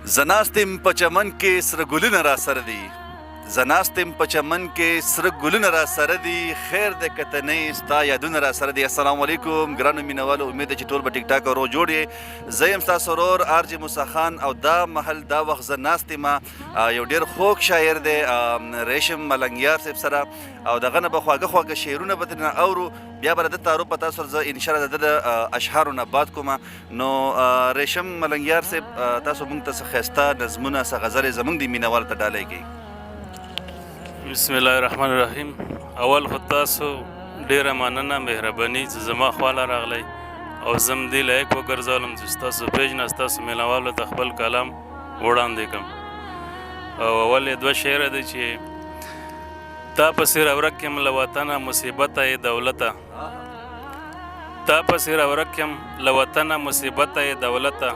زه ناست یم په چمن کې سره ګلونه راسره دي، زه ناست یم په چمن کې سره ګلونه راسره دي، خیر دی که ته نه یې ستا یادونه راسره دي. السلام علیکم ګرانو مینوالو، امید دی چې ټول به ټیک ټاک او روغ جوړ یې. زه یم ستاسو ورور آر جې موسی خان او دا مهال دا وخت زه ناست یم یو ډیر خوږ شاعر دی ریشم ملنګیار صاحب سره، او دغه نه به خواږه خواږه شعرونه به ترېنه اورو، بیا به د ده تعارف به تاسو سره زه انشاءالله د ده د اشعارو نه بعد کوم. نو ریشم ملنګیار صاحب، تاسو موږ ته څه ښایسته نظمونه څه غزلې زموږ د مینوالو ته ډالۍ کړئ. بسم الله الرحمن الرحیم. اول خو تاسو ډیره مننه، مهرباني چې زما خواله راغلی او زه هم دې لایق وګرځولم چې ستاسو پیج نه ستاسو مینوالو ته خپل کلام وړاندې کړم. او اول یې دوه شعره دی چې تا پسې راورک یم له وطنه مصیبته یې دولته، تا پسې راورک یم له وطنه مصیبته یې دولته،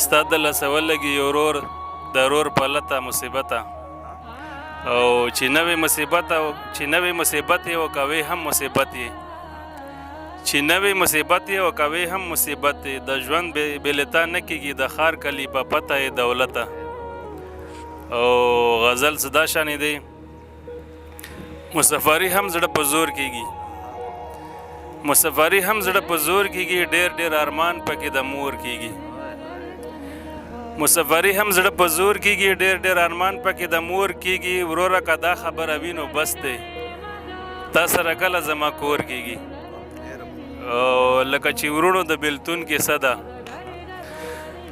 ستا د لاسه ولګي یو ورور د ورور په لته مصیبته، او چې نوې مصیبت او چې نوې مصیبت یې او کوي هم مصیبت یې، چې نوې مصیبت یې او کوي هم مصیبت یې، د ژوند بې له تا نه کېږي د ښار کلي په پته یې دولته. او غزل څه دا شانې دی، مسافري هم زړه په زور کېږي، مسافري هم زړه په زور کېږي، ډېر ډېر ارمان پکې د مور کېږي، مسافري هم زړه په زور کېږي، ډېر ډېر ارمان پکې د مور کېږي، وروره که دا خبره وي نو بس دی، تا سره کله زما کور کېږي. او لکه چې وروڼو د بېلتون کیسه ده،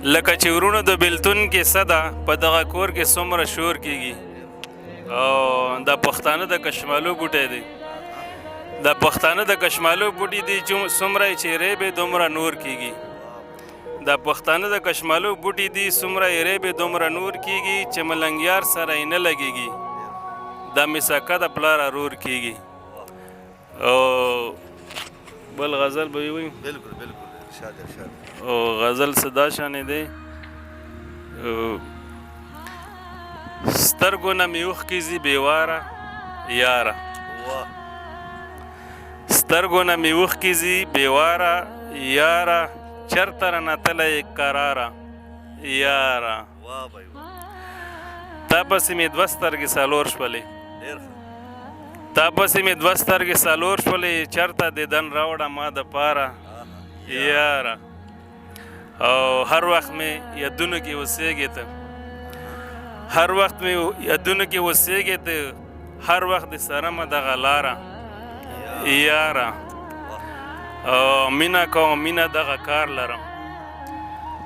لکه چې وروڼو د بېلتون کیسه ده، په دغه کور کې څومره شور کېږي. او دا پښتانه د کشمالو بوټی دی، دا پښتانه د کشمالو بوټي دي چې څومره یې چې ریبې دومره نور کېږي، دا پښتانه د کشمالو بوټي دي څومره یې ریبې دومره نور کېږي، چې ملنګیار سره یې نه لګېږي دا مساکه د پلار ارور کېږي. او بل غزل به وي. بالکل بالکل، ارشاد ارشاد. او غزل څه دا شانې دی، سترګو نه مې اوښکې ځي بې واره یاره، سترګو نه مې اوښکې ځي بې واره یاره، چرته رانه تللی قراره یاره، تا پسې مې دوه سترګې څلور شولې، تا پسې مې دوه سترګې څلور شولې، چرته دیدن راوړه ما د پاره یاره. او هر وخت مې یادونو کې اوسېږې ته، هر وخت مې یادونو کې اوسېږې ته، هر وخت د سره مه دغه لاره یاره. او مینه کوم مینه دغه کار لرم،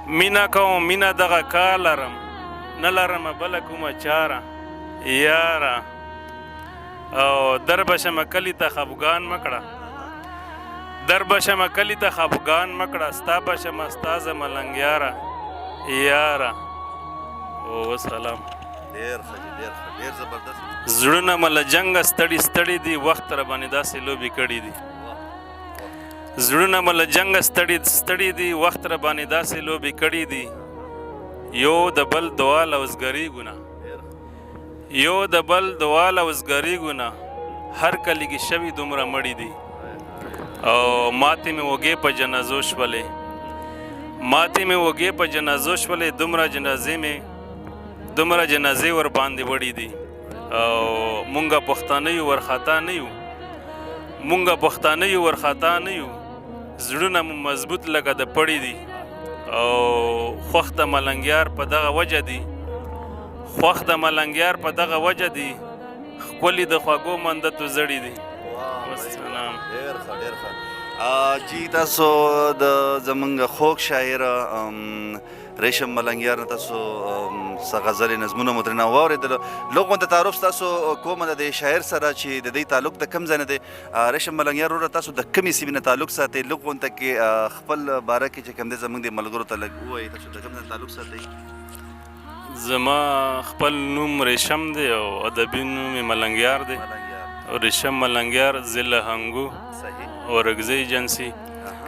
مینه کوم مینه دغه کار لرم، نه لرمه بله کومه چاره یاره. او در به شمه کلي ته خفګان مه کړه، در به شمه کلي ته خفګان مه کړه، ستا به شمه ستا زه ملنګیاره یاره. او سلام. ډېر ښه جي، ډېر ښه، ډېر زبردست. زړونه مو له جنګه ستړي ستړي دي، وخت راباندې داسې لوبې کړي دي، زړونه مو له جنګه ستړي ستړي دي، وخت راباندې داسې لوبې کړي دي، یو د بل دعا له وزګرېږو نه، یو د بل دعا له وزګرېږو نه، هر کلي کې شوي دومره مړي دي. او ماتې مې وږې په جنازو شولې، ماتې مې وږې په جنازو شولې، دومره جنازې مې دومره جنازې ور باندې وړي دي. او مونږه پښتانه یو ورخطا نه یو، مونږه پښتانه یو ورخطا نه یو، زړونه مو مضبوط لکه د پړي دي. او خوښ د ملنګیار په دغه وجه دي، خوښ د ملنګیار په دغه وجه دي، ښکلي د خوږو مندتو زړي دي. والسلام. ډېر ښه، ډېر ښه جی. تاسو د زمونږ خوږ شاعر ریشم ملنګیار نه تاسو څه غزلې نظمونه مو ترېنه واورېدل. لږ غونته تعارف تاسو کوم د دې شاعر سره چې د دې تعلق د کوم ځای نه دی. ریشم ملنګیار وروره، تاسو د کومې سیمې نه تعلق ساتئ؟ لږ غونته کې خپل باره کې چې کوم دی زمونږ د ملګرو ته لږ ووایئ، تاسو د کوم ځای نه تعلق ساتئ؟ زما خپل نوم ریشم دی او ادبي نوم یې ملنګیار دی. ریشم ملنګیار، ضلع هنګو، اورکزۍ ایجنسي،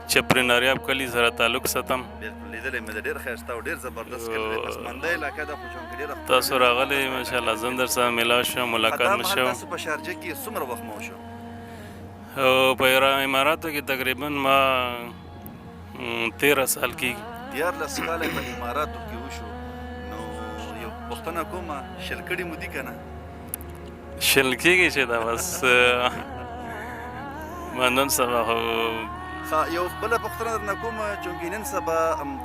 چپري ناریاب کلي سره تعلق ساتم. بالکل، لیدلی مې ده، ډېر ښایسته او ډېر زبردست کلی دی، پسمانده علاقه ده خو چونکې ډېره. تاسو راغلی، ماشاءالله، زه هم در سره ملاو شوم، ملاقات مو شو. تاسو په شارجه کې څومره وخت مو وشو؟ په اماراتو کې تقریبا ما 13 سال کېږي. 13 کاله په اماراتو کې وشو. پوښتنه کوم، 20 کړي مو دي که نه؟ 20 کېږي چې دا بس ما نن سبا خو. ښه، یو بله پوښتنه درنه کوم، چونکې نن سبا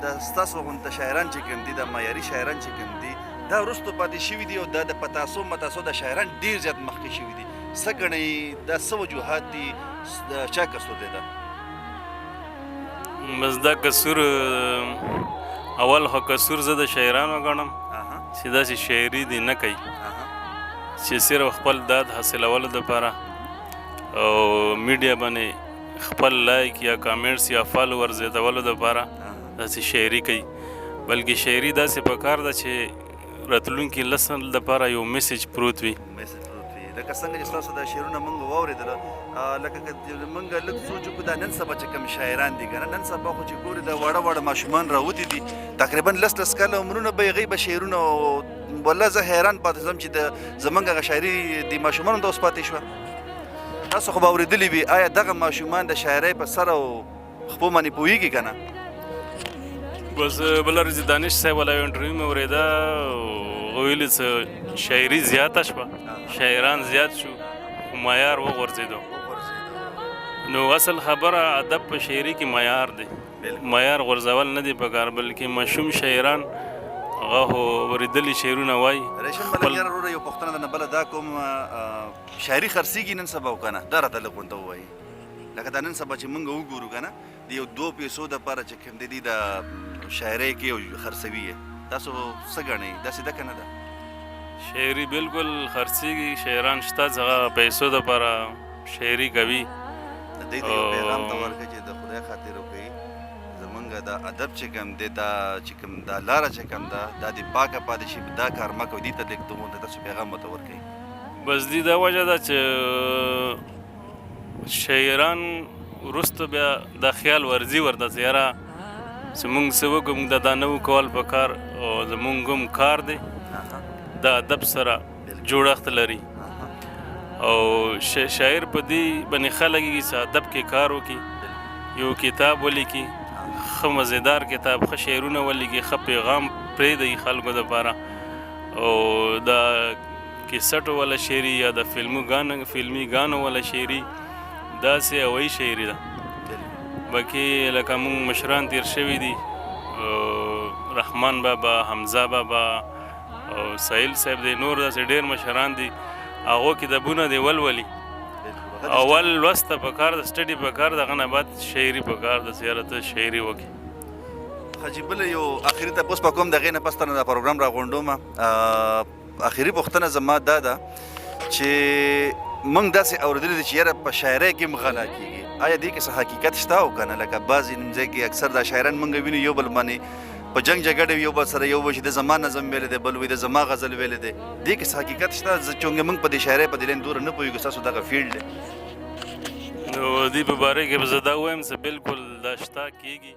د ستاسو غونته شاعران چې کوم دي، د معیاري شاعران چې کوم دي، دا وروستو پاتې شوي دي او دا د پتاسو متاسو د شاعران ډېر زیات مخکې شوي دي. څه ګڼئ، دا څه وجوهات دي، د چا قصور دی دا؟ بس دا قصور، اول خو قصور زه د شاعرانو ګڼم چې داسې شاعري دي نه کوي چې صرف خپل داد حاصلولو دپاره او میډیا باندې خپل لایک یا کامنټس یا فالوور زیاتولو دپاره داسې شاعري کوي، بلکې شاعري داسې پکار ده چې راتلونکي نسل دپاره یو میسج پروت وي. میسج پروت وي، لکه څنګه چې ستاسو دا شعرونه مونږ واورېدل، لکه که مونږ لږ سوچ وکړو، دا نن سبا چې کوم شاعران دي که نه، نن سبا خو چې ګورې دا واړه واړه ماشومان راوتي دي، تقریبا لس لس کاله عمرونه به یې هغوی به شعرونه، والله زه حیران پاتې شوم چې د زمونږ هغه شاعري د ماشومانو ته اوس پاتې شوه. تاسو خو به اورېدلي وي، آیا دغه ماشومان د شاعرۍ په سر او خپو باندې پوهېږي که نه؟ بس بله ورځ دانش صاحب والا یو انټرویو مې اورېده، هغه ویلي چې شاعري زیاته شوه، شاعران زیات شو، خو معیار وغورځېدو. نو اصل خبره ادب په شاعري کې معیار دی، معیار غورځول نه دی پکار، بلکې ماشوم شاعران هغه خو اورېدلي شعرونه وایي. ریشم ملنګ وروره، یو پوښتنه درنه بله دا کوم، شاعري خرڅېږي نن سبا او که نه؟ دا راته لږ غونته ووایي. لکه دا نن سبا چې مونږ وګورو که نه، د یو دوو پیسو دپاره چې کوم دی د شاعرۍ کې او خرڅوي یې، تاسو څه ګڼئ، داسې ده که نه ده؟ شاعري بالکل خرڅېږي، شاعران شته چې هغه پیسو دپاره شاعري کوي. د دې یو پیغام ته ورکړئ چې د خدای خاطر وکړئ، زمونږ د ادب چې کوم دی، دا چې کوم دا لاره چې کوم ده، دا دې پاکه پاتې شي، دا کار مه کوئ، دې ته لږ دومره تاسو پیغام ورته ورکړئ. بس دې دا وجه ده چې شاعران وروسته بیا دا خیال ورځي ورته چې یاره چې مونږ څه وکړو، مونږ دا نه وو کول په کار، او زمونږ هم کار دی د ادب سره جوړښت لري، او شاعر په دې باندې ښه لګېږي چې ادب کې کار وکړي، یو کتاب ولیکي، ښه مزیدار کتاب، ښه شعرونه ولیکي، ښه پیغام پرېږدي خلکو دپاره. او د کیسټو والا شعري یا د فلمي ګانو والا شعري داسې هوایي شاعري ده. باقي لکه مونږ مشران تیر شوي دي، رحمان بابا، حمزه بابا او ساحل صاحب دی، نور داسې ډېر مشران دي، هغو کتابونه دې ولولي. اول لوسته پکار ده، سټډي پکار ده، هغه نه بعد شاعري پکار ده چې یاره ته شاعري وکړې. ښه جي، بله یو اخري تپوس به کوم، د هغې نه پس ته دا پروګرام راغونډوم. اخري پوښتنه زما دا ده چې موږ داسې اورېدلي دي چې یاره په شاعرۍ کې هم غلا کېږي، آیا دې کې څه حقیقت شته او که نه؟ لکه بعضې ځای کې اکثر دا شاعران موږ وینو یو بل باندې په جنګ جګړه یو بل سره، یو وایي چې د زما نظم ویلی دی، بل وایي د زما غزل ویلی دی، دې کې څه حقیقت شته؟ زه چونکې موږ په دې شاعرۍ په دې لاین دومره نه پوهېږو، ستاسو دغه فیلډ دی. نو دې په باره کې به زه دا ووایم چې بالکل دا شته، کېږي.